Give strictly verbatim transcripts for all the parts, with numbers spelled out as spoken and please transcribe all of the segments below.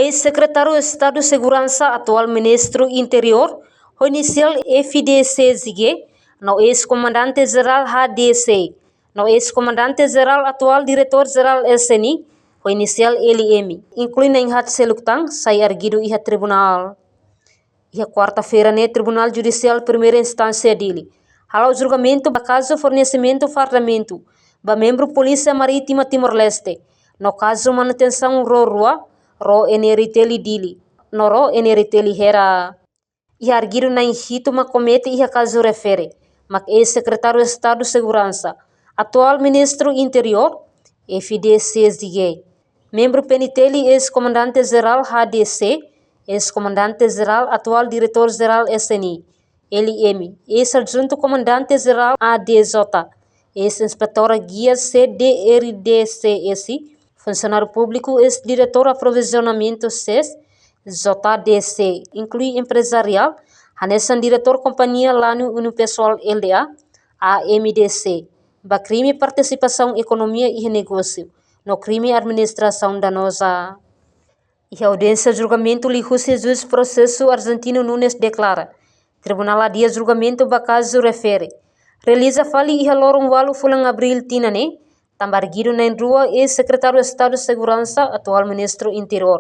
Eis-Sekretáriu Estadu Seguransa, atuál Ministru Interiór, ho inisiál F D C G, no eis-Komandante Jerál H D C, no eis-Komandante Jerál atuál Diretór Jerál S N I, ho inisiál L M, inklui na'in-haat seluk tan, sai arguidu iha tribunál. Iha kuarta-feira ne'e, Tribunál Judisiál Primeira Instánsia Dili hala'o julgamentu ba kazu fornesimentu fardamentu ba membru Polísia Marítima Timor-Leste, no kazu manutensaun ró rua, ró N R T L Dili, no ró N R T L Hera. Iha arguidu na'in-hitu mak komete iha kazu refere, mak eis-Sekretáriu Estadu Seguransa, atuál Ministru Interiór, F D C G, membru P N T L, eis-Komandante Jerál H D C, eis-Komandante Jerál atuál Diretór Jerál S N I, L M, eis-Adjuntu Komandante Jerál A D J, eis-Inspetora Gia C D R D C S, funsionáriu públiku, eis-Diretór Aprovizionamentu SES, J D C, inklui emprezariál, hanesan diretór Kompañia Lanu Unipessoal L D A, A M D C, ba krime partisipasaun ekonomia iha negósiu, no krime administrasaun danoza. Iha audiénsia julgamentu liuhusi juís prosesu Argentino Nunes deklara, Tribunál adia julgamentu ba kazu refere, realiza fali iha loron ualu fulan Abríl tinan ne'e, tanba arguidu na'in-rua eis-Sekretáriu Estadu Seguransa, atuál Ministru Interiór,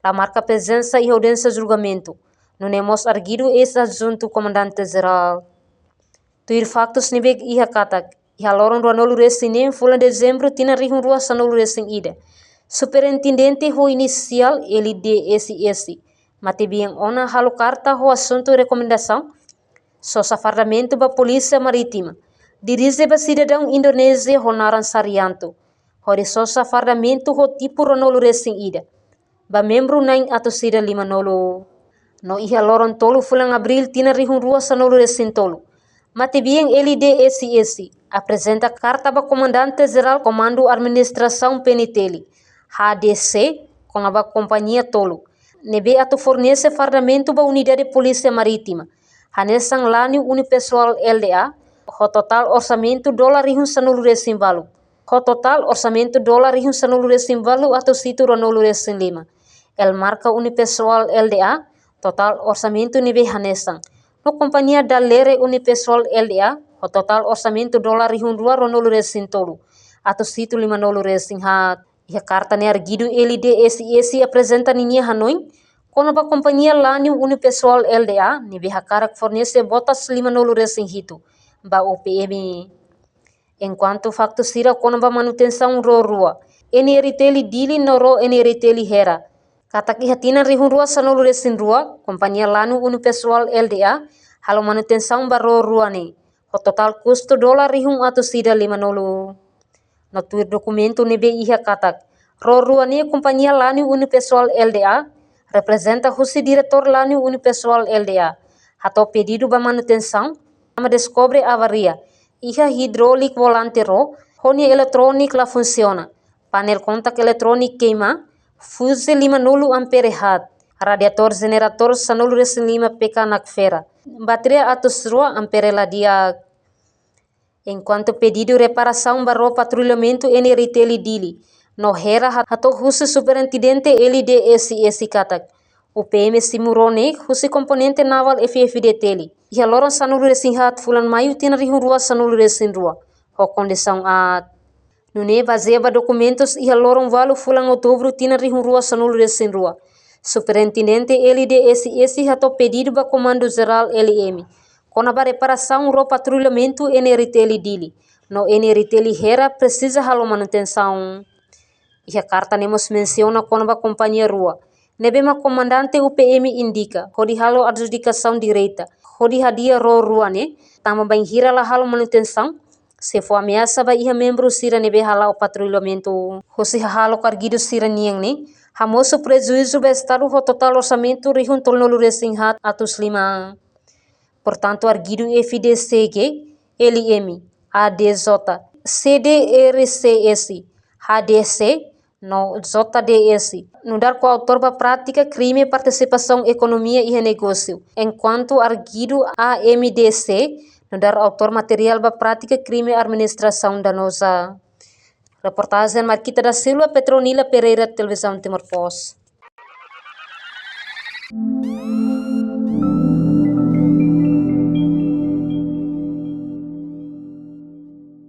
la marka prezensa iha audiénsia julgamentu, nune'e mós arguidu eis-Adjuntu Komandante Jerál. Tuir faktus ne'ebé iha katak, iha loron ruanulu-resin-neen fulan Dezembru tinan rihun rua sanulu-resin-ida, Superintendente ho inisiál L D S S, matebian ona halo karta ho asuntu rekomendasaun sosa fardamentu ba Polísia Marítima, dirije ba sidadaun Indonézia ho naran Sarianto, hodi sosa fardamentu ho tipu ruanulu-resin-ida, ba membru na'in atus ida limanulu. No iha loron tolu fulan Abríl tinan rihun rua sanulu-resin-tolu, matebian L D S S aprezenta karta ba Komandante Jerál Komandu Administrasaun P N T L, H D C, kona-ba kompañia tolu ne'ebé atu fornese fardamentu ba Unidade Polísia Marítima, hanesan Lanu Unipessoal L D A, ho totál orsamentu dolar rihun sanulu-resin-ualu, ho totál orsamentu dolar rihun sanulu-resin-ualu atus hitu ruanulu-resin-lima. El Marca Unipessoal L D A, totál orsamentu ne'ebé hanesan. No Kompañia Dalere Unipessoal L D A, ho totál orsamentu dolar rihun rua ruanulu-resin-tolu, atus hitu limanulu-resin-haat. Iha karta ne'e arguidu L D S S aprezenta ninia hanoin kona-ba Kompañia Lanu Unipessoal L D A ne'ebé hakarak fornese botas limanulu-resin-hitu ba U P M. Enkuantu faktu sira kona-ba manutensaun ró rua, N R T L Dili no ró N R T L Hera, katak iha tinan rihun rua sanulu-resin-rua, Kompañia Lanu Unipessoal L D A halo manutensaun ba ró rua ne'e, ho totál kustu dolar rihun atus ida limanulu. No tuir dokumentu ne'ebé iha katak, ró rua ne'e Kompañia Lanu Unipessoal L D A, reprezenta husi Diretór Lanu Unipessoal L D A, hato'o pedidu ba manutensaun, tanba deskobre avaria iha hidrólika volante ró, ho nia eletrónika la funsiona, painel kontak eletróniku keima, fuze limanulu ampere haat, radiatór jeneradór sanulu-resin-lima P K nakfera, bateria atus rua ampere la di'ak. Enkuantu pedidu reparasaun ba ró patrullamentu N R T L Dili no Hera ha-, hato'o husi Superintendente L D S S katak, U P M simu ró ne'e husi komponente navál F F D T L iha loron sanulu-resin-haat fulan Maiu tinan rihun rua sanulu-resin-rua, ho kondisaun aat. Nune'e bazeia ba dokumentus iha loron ualu fulan Outubru tinan rihun rua sanulu-resin-rua, Superintendente L D S S hato'o pedidu ba Komandu Jerál L M kona-ba reparasaun ró patrullamentu N R T L Dili no N R T L Hera presiza halo manutensaun. Iha karta ne'e mós mensiona kona-ba kompañia rua ne'ebé mak komandante U P M indika hodi halo adjudikasaun direta hodi hadi'a ró rua ne'e, tanba bainhira la halo manutensaun, sei fó ameasa ba iha membru sira ne'ebé hala'o patrullamentu. Husi hahalok arguidu sira-nian ne'e, hamosu prejuízu ba Estadu ho totál orsamentu rihun tolunulu-resin-haat atus lima. Portantu, arguidu F D C G, L M, A D J, C D R C S, H D C, no J D S, nu'udar koautór ba prátika krime partisipasaun ekonomia iha negósiu, enkuantu arguidu A M D C, nu'udar autór materiál ba prátika krime administrasaun danoza. Reportajen Marquita da Silva, Petronila Pereira, Televizaun Timor Post.